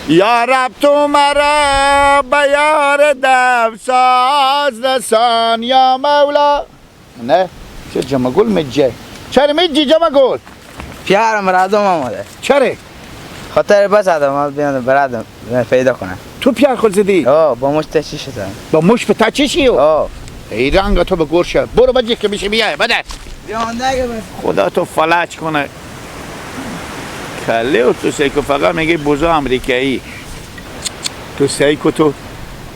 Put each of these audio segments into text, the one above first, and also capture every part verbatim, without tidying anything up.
یا رب تو مرا به یار دفساز رسان یا مولا. نه، چه جمع‌گل مجه؟ چره مجی جمع‌گل؟ پیار مردم آمده. چره؟ خاطر بس آدم ها بیان برادم پیدا کنه. تو پیار خود زدی؟ آه، با مشت چی شده؟ با مشت پتا چی شیو؟ آه. ای رنگ تو به گور شه. برو بجه که می‌شه بیای، بدر. خدا تو فلج کنه. کله و تو سیکو فقط میگه بوزا امریکایی. تو سیکو تو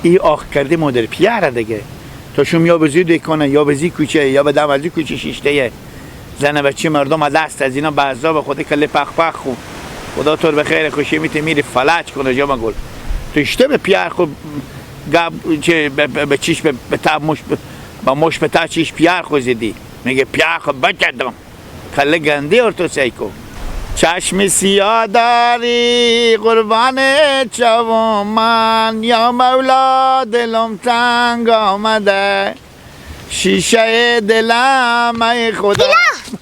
ای آخ کردی مادر پیاره دیگه. تو شوم یا به زی دکانه، یا به زی کوچه، یا به دم از زی کوچه شیشته یه. زن بچه مردم از دست از اینا به عذاب خود کله پخ پخ خو. خدا تو رو به خیر خوشی میته میری فلج کنه جمع‌گل. تو اشته به پیار خو گب چه به، به، به چیش به، به تا مش به، با مش به تا چیش پیار خو زدی. میگه پیار خو بجدم. کله گندی اور تو سیکو. چشم سیاه داری قربان چوم من یا مولا دلم تنگ آمده. شیشه دلم ای خدا. گیلا!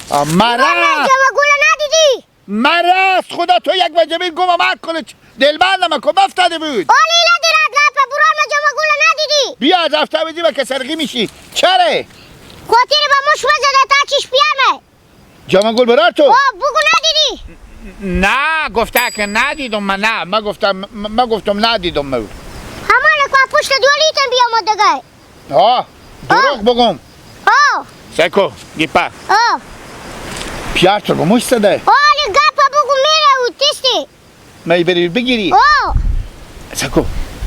آ، مرا! برو جمع‌گل ندیدی؟ مرا از خدا تو یک وجبی گم مکن. دلبندم کو بفتاده بود. آلی لا دیرا گپ برو جمع‌گل ندیدی؟ بیا از هفته بدی با کسرگی میشی. چره؟ خاطر با مش بزده تا چیش پیامه. جمع‌گل برار تو؟ آه، بگو ندیدی؟ نه، گفته که ندیدم من، نه، من گفتم، من، من گفتم ندیدم من. همان که پشت دیوالیتم بیام دیگه. آه، دروغ آه. بگم. آه. سکو، گیپا. آه. پیار تو گموش سده. آه، لی گپا بگو میره او تستی. می بری بگیری. آه. سکو،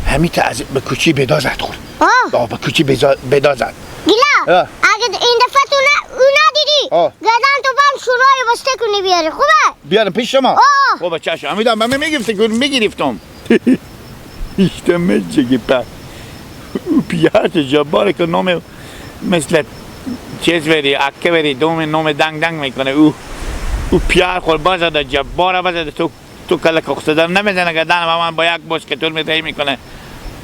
همی تا از به کوچی بدازد خور. آه. آه، به کوچی بزا-، بدازد. گیلا، آه. اگه این دفعه تو نه، او ندیدی، آه. گردن تو بند شورای بسته کنی بیاری، خوبه؟ بیارم پیش شما؟ آه. خوبه، چشم. همی دا من میگفتی که میگرفتم. ایشته مجه گیپا. او پیار جبار که نام مثل چیز وری، اکه وری، دوم نام دنگ دنگ می‌کنه. او، او پیار خور بزده، جبار بزده. تو، تو کلک اقصدار نمی‌زنه که دانه با من با یک بس که طور می‌تهی می‌کنه.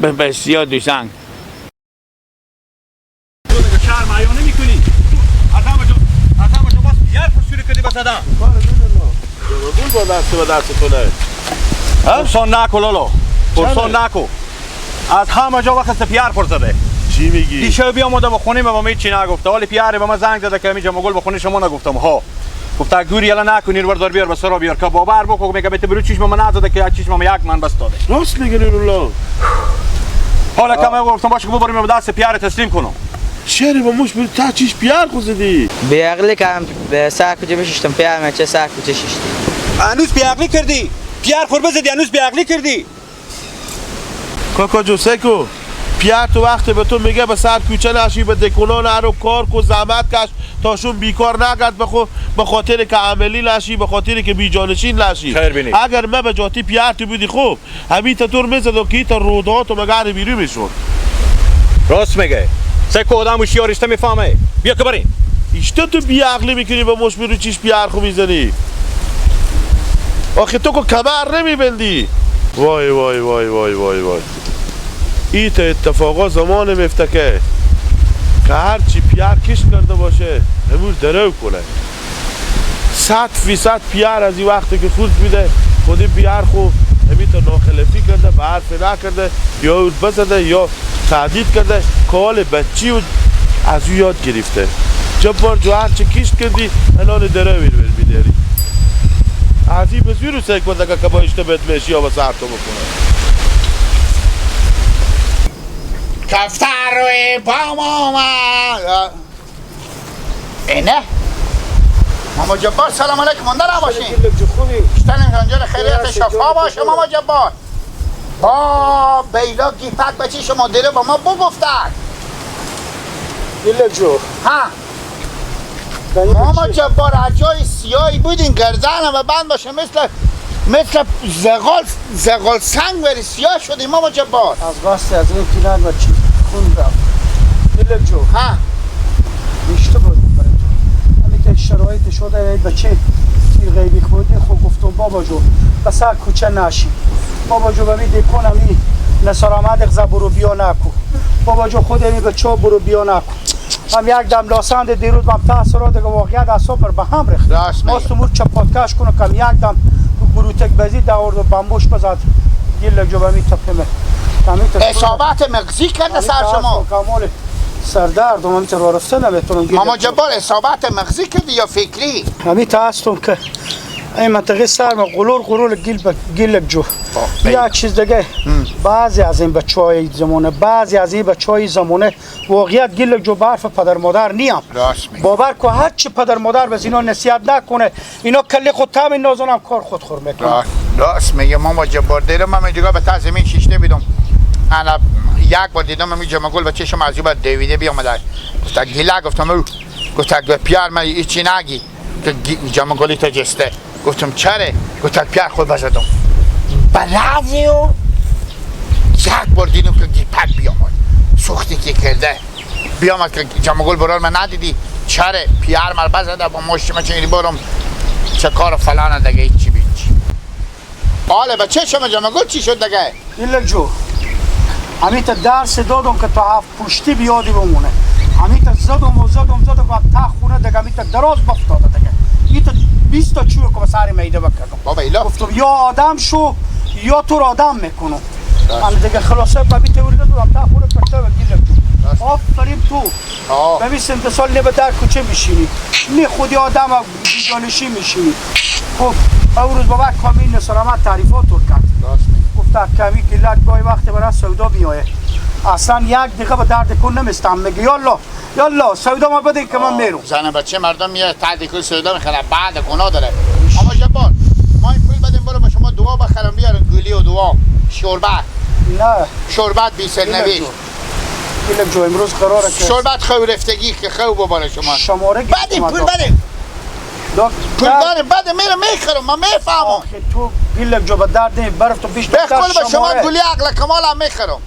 به، به سیاه دوشنگ. تو دیگه شهر معیانه می‌کنی. تو از همه جا، از همه جا باز پیار خور شروع کردی به زدن. بار نمی‌دونم. جمع‌گل با دست به دست تو نه. ها؟ پرسان نکو لالا. پرسان چرا؟ نکو. از همه جا وقت پیار خور زده. چی می‌گی؟ دیشب بیامده به خونه ما، به من چی نگفته. حالی پیار به من زنگ زده که همی جمع‌گل به خونه شما نگفتم. ها. گفته گوری یلا نکنیر، وردار بیار به سرا بیار که باور بکو. میگه بیت برو چشم من نزده که چشم من یک من بستاده. راست میگه نورالله. حالا که آه. من گفتم باشه که ببریم به دست پیار تسلیم کنم. شهر با مش برو تا چیش پیار خو زدی. بی‌عقلی که هم به سر کوچه بشیشتم، پیار من چه سر کوچه شیشتی. هنوز بی‌عقلی کردی؟ پیار خور بزدی، هنوز بی‌عقلی کردی؟ کاکا جو، سیکو، پیار تو وقت به تو میگه به سر کوچه نشی، به دکونان نرو، کار کو، زحمت کش، تا شون بیکار نگرد به خو، به خاطر که عملی نشی، به خاطر که بیجانشین نشی. خیر بینی. اگر من به جاتی پیار تو بودی خوب، همی تا طور می‌زدم که تا رودات و مگر بیرون می‌شد. راست میگه. سه که آدم هوشیار اشته می‌فهمه. بیا که بریم. اشته تو بی‌عقلی می‌کنی، به مش می‌رو چیش پیار خو می‌زنی. آخه تو که کمر نمی‌بندی. وای، وای، وای، وای، وای، وای. ای تا اتفاقا زمان میفتکه که هر چی پیار کشت کرده باشه، همون درو کنه. صد فیصد پیار از این وقتی که خورد بیده، خودی پیار خو همی تا ناخلفی کرده، به حرف نکرده، یا او بزده، یا تهدید کرده، کال بچی و از او یاد گرفته. جبار جو هر چه کشت کردی، الان دره ویر ویر بیداری. از این بزرگ سیکو دگه که با اشته بدمشی یا با سر تو بکنه. کفتر روی بام آمد. اینه. ماما جبار، سلام علیکم، مانده نباشین. علیکم، خوبی؟ اشتنیم جان، جان خیریت، خوبی، شفا جان، باشه، خوبی. ماما جبار. با بیلا گیپک بچی شما دیره با ما بگفتن. گیلک جو. ها. دانی ماما بچی؟ جبار، هر جای سیاهی بودین، گردن و بند باشه، مثل، مثل زغال، زغال سنگ وری سیاه شدی ماما جبار. از قصد از این پیلان و چی خون رفت. گیلک جو. ها. اشتباه بود برای تو. همین که شرایط شده، ای بچه تیر غیبی خودی خود گفتم بابا جو، بس هر کوچه نشی. بابا جو، بمی دیکون همی نصار آمد اقضا برو بیا نکو. بابا جو، خود همی بچه برو بیا نکو. هم یک دم لاسند دیروز بم تحصیلات دیگه واقعیت اعصاب مر به هم ریخت. راست میگی. ما سمور چپاتکش کنو کم یک دم بروتک بزی داورد و بمبوش بزد. گیلک جو بمی تپه مه. همی تا اصابت مغزی کرده سر شما. کمال سردرد و همی تا رو رفته نمیتونم. ماما جبار، اصابت مغزی کردی یا فکری؟ همی تا هستم که این منطقه سرم غلور غلور گیل ب-، گیلک جو. آه، یا بله. چیز دیگه. هم. بعضی از این بچه‌های زمانه، بعضی از این بچه‌های زمانه واقعیت گیلک جو به حرف پدر مادر نیام. راست می‌گی. باور کو هر چی پدر مادر به اینا نصیحت نکنه، اینا کلی خود تم نازنم کار خود خور می‌کنه. راست، راست میگه ماما جبار. دیرم من دیگه به ته زمین شیشته بیدم. انا یک بار دیدم همین جمعه گل به چشم از این بر دویده بیامده. گفت گیلک، گفتم او. گفت پیار من هیچی نگی. که گی-، جمع گلی تا جسته. گفتم: «چره؟» گفت: «پیار خود بزدم.» برازی و یک بار دیدم که گیپک بیامد. سوختی که کرده. بیامد که جمع گل برار من ندیدی. چره؟ پیار مر بزده با مشت من چه بارم چه کار فلان دگه هیچی بیچی. حالا بچه شما جمع گل چی شد دگه؟ ایلک جو، همیتا درس دادم که تا هفت پشتی بیادی بمونه. همیتا زدم و زدم، زدم و تا خونه دگه همیتا دراز بفتاده دگه. ایتا بیست تا چوب که به سر میده بکردم. بابا ایلا. گفتم: «یا آدم شو، یا تو را آدم می‌کنم.» راست. هم دیگه خلاصه به بیت ولد و تا خونه پرته و گیلک جو. راست. آفرین تو. آه. به بیست سال نه به در کوچه میشینی. نه خودی آدم بیجانشی می‌شی. خب، او روز بابا کامی اینو سلامت تعریفات رو کرد. راست می‌گی. گفت: «کامی گیلک گاهی وقت برای سودا می‌آیه. اصلاً یک دقیقه به درد کن نمی‌ستم.» میگه: «یالا، یالا، سودا ما بدین که من می‌رم.» زن بچه مردم میاد تعدی کل سودا می‌خره، بعد گناه داره. آقا جبار، ما این پول بدیم برو به شما دوا بخرم بیارن، گولی و دوا، شربت. نه. شربت بیست و نه. گیلک جو، امروز قراره که شربت خو رفتگی که خو بباره شما. شماره گیریم بدیم، پول بدیم. دکتر. پول داره، بده، میره میخرم، من میفهمم. آخه تو گیلک جو به درد نمی برف تو بیش به دکتر قول به شما شماره. گلی عقل کمال هم میخرم.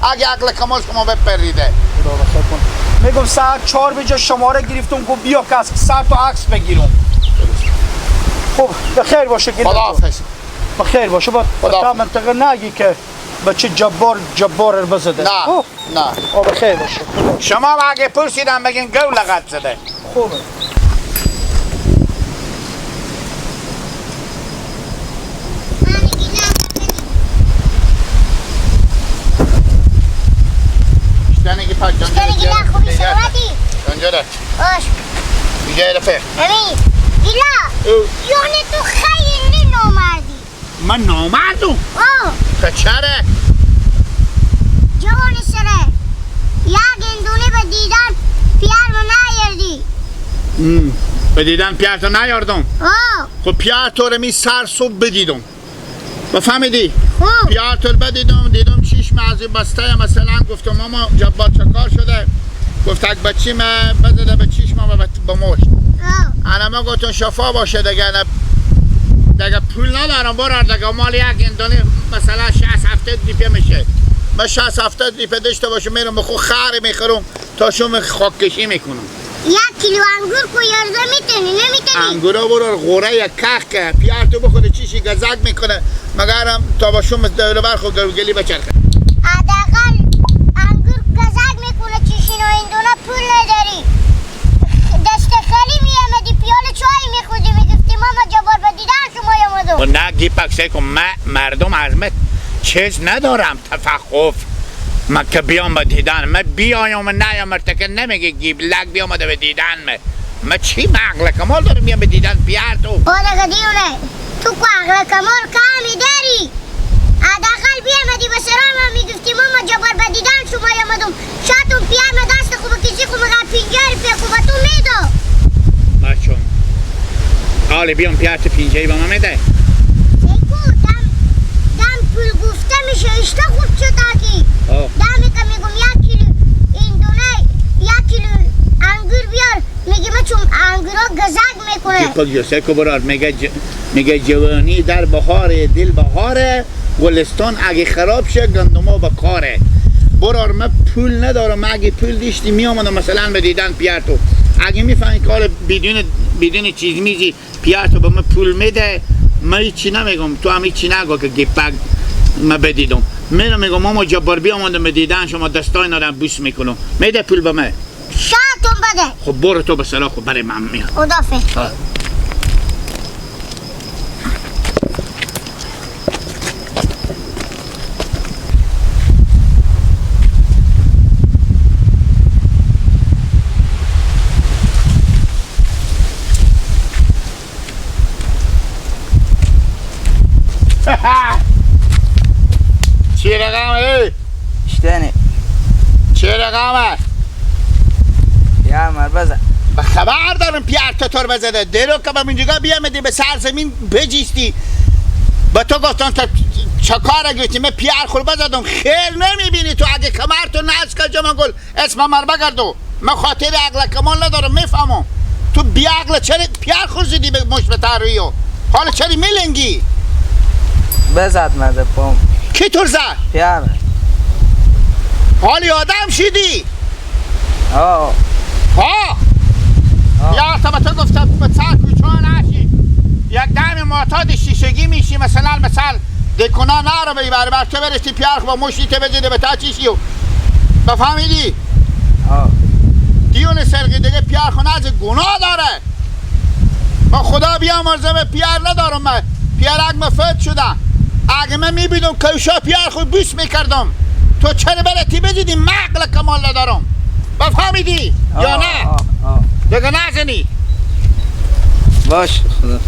اگه عقل کمال شما بپریده. خدا رحم کن. می‌گم ساعت چهار بجه شماره گرفتم، گو بیا که از سر تو عکس بگیرم. خب، به خیر باشه گیلک جو. خدا حافظ. به خیر باشه، با خدا تا حافظ. منطقه نگی که بچه جبار، جبار رو بزده. نه، اوه. نه. آه، بخیر باشه. شما هم اگه پرسیدم بگین گو لغت زده. خوبه. اشتنگی پاک جان جان. اشتنگی نه خوبی سلامتی. جان جان. باش. بیجای رفیق. امین. گیلا. او. یعنی تو خیلی نامردی. من نامردم؟ آه. تا چره؟ جوان سره. یک هندونه به دیدن پیار رو نیاردی. ام. به دیدن پیار تو نیاردم؟ آه. خب پیار تو رو می سر صبح بدیدم. بفهمیدی؟ خب. پیار تو رو بدیدم، دیدم چشم از این بسته، مثلاً گفتم: «ماما جبار چه کار شده؟» گفت: «یک بچی من بزده به چشم و به، به مشت.» آه. انا ما گفتم: «شفا باشه دیگه، انا دیگه پول ندارم، برار دیگه مال یک هندونه مثلاً شصت هفتاد روپیه می‌شه. من شصت هفتاد روپیه داشته باشم، می‌رم به خود خر می‌خرم، تا شوم خاک کشی می‌کنم.» یک کیلو انگور کو یارده می‌تونی، نمی‌تونی؟ انگورا برار غوره یک کخ که پیار تو بخوره چیشی گزک می‌کنه، مگرم تا با شوم دور و بر خود گلگلی بچرخه. حداقل انگور گزک می‌کنه چیشی، نه هندونه پول نداری. دست خالی می‌آمدی، پیاله چای می‌خوردی، می‌گفتی: «ماما جبار به دیدن شما آمدم.» و نه گیپک سیکو، من مردم از من چیز ندارم، تفقف. من که بیام به دیدن، من بیایم و نیام، ارتکه نمیگه گیلک بیامده به دیدن من. من چی، من عقل کمال دارم بیام به دیدن پیار تو؟ آدگه دیونه، تو کو عقل کمال کمی داری؟ حداقل بیامدی به سلام هم می‌گفتی: «ماما جبار به دیدن شما آمدم.» شاید اون پیار مه دست خوب کسی خوب مگه پنجاه روپیه خوب تو می‌داد. بچم. حالی بیام پیار تو پنجاهی به من می‌ده. ای کو دم، دم پول گفته می‌شه، اشته خوب چه تاکی. آه. دمی که می‌گم یک کیلو هندونه، یک کیلو انگور بیار، می‌گی: «من چون انگورا گزک می‌کنه.» گیپک جو سیکو برار، میگه ج-، میگه: «جوانی در بهاره، دل بهاره، گلستان اگه خراب شه، گندما به کاره.» برار، من پول ندارم، من اگه پول داشتی می‌آمدم مثلاً به دیدن پیار تو. اگه می‌فهمی که حالا بدون، بدون چیز میزی پیار تو به من پول می‌ده، من هیچی نمی‌گم، تو هم هیچی نگو که گیپک من بدیدم. می‌رم می‌گم: «ماما جبار بیامدم به دیدن شما، دستای ندارم بوس می‌کنم.» می‌ده پول به من؟ شاتون بده. خب برو تو به صلاح، خب برای من میاد. خداحافظ. ها. چی رقم ای؟ اشتنی. چی رقم ای؟ پیار مر بزد. به خبر دارم پیار تو تور بزده. دیرو که به منجگا بیامدی به سر زمین بجیستی. به تو گفتم که چه کار گرفتی؟ من پیار خور بزدم. خیر نمی‌بینی تو. اگه کمر تو نز که جمع گل. اسم مر بگردو. من خاطر عقل کمال ندارم، می‌فهمم. تو بی عقل، چرا پیار خور زدی به مش به ترویو؟ حالا چرا میلنگی؟ بزد مده پام. کی تور زد؟ پیار. حالی آدم شدی؟ آه. ها. آه. یا تا به تو گفتم به سر کوچه نشی. یک دم معتاد شیشگی می‌شی، مثلاً، مثلاً، دکونا نرو بی بر، بر تو برسی پیار خو با مشتی تو بزنه به تا چی شیو؟ بفهمیدی؟ آه. دیون سرقی دیگه پیار خو نزه، گناه داره. با خدا بیامرزم، پیار ندارم من. پیارک مفت شده. اگه من می‌بینم کوشا پیار خو بوس می‌کردم. تو چرا بلتی بزیدی؟ من عقل کمال ندارم. بفهمیدی یا آه، نه؟ آه، آه. دیگه نزنی. باش، خدا.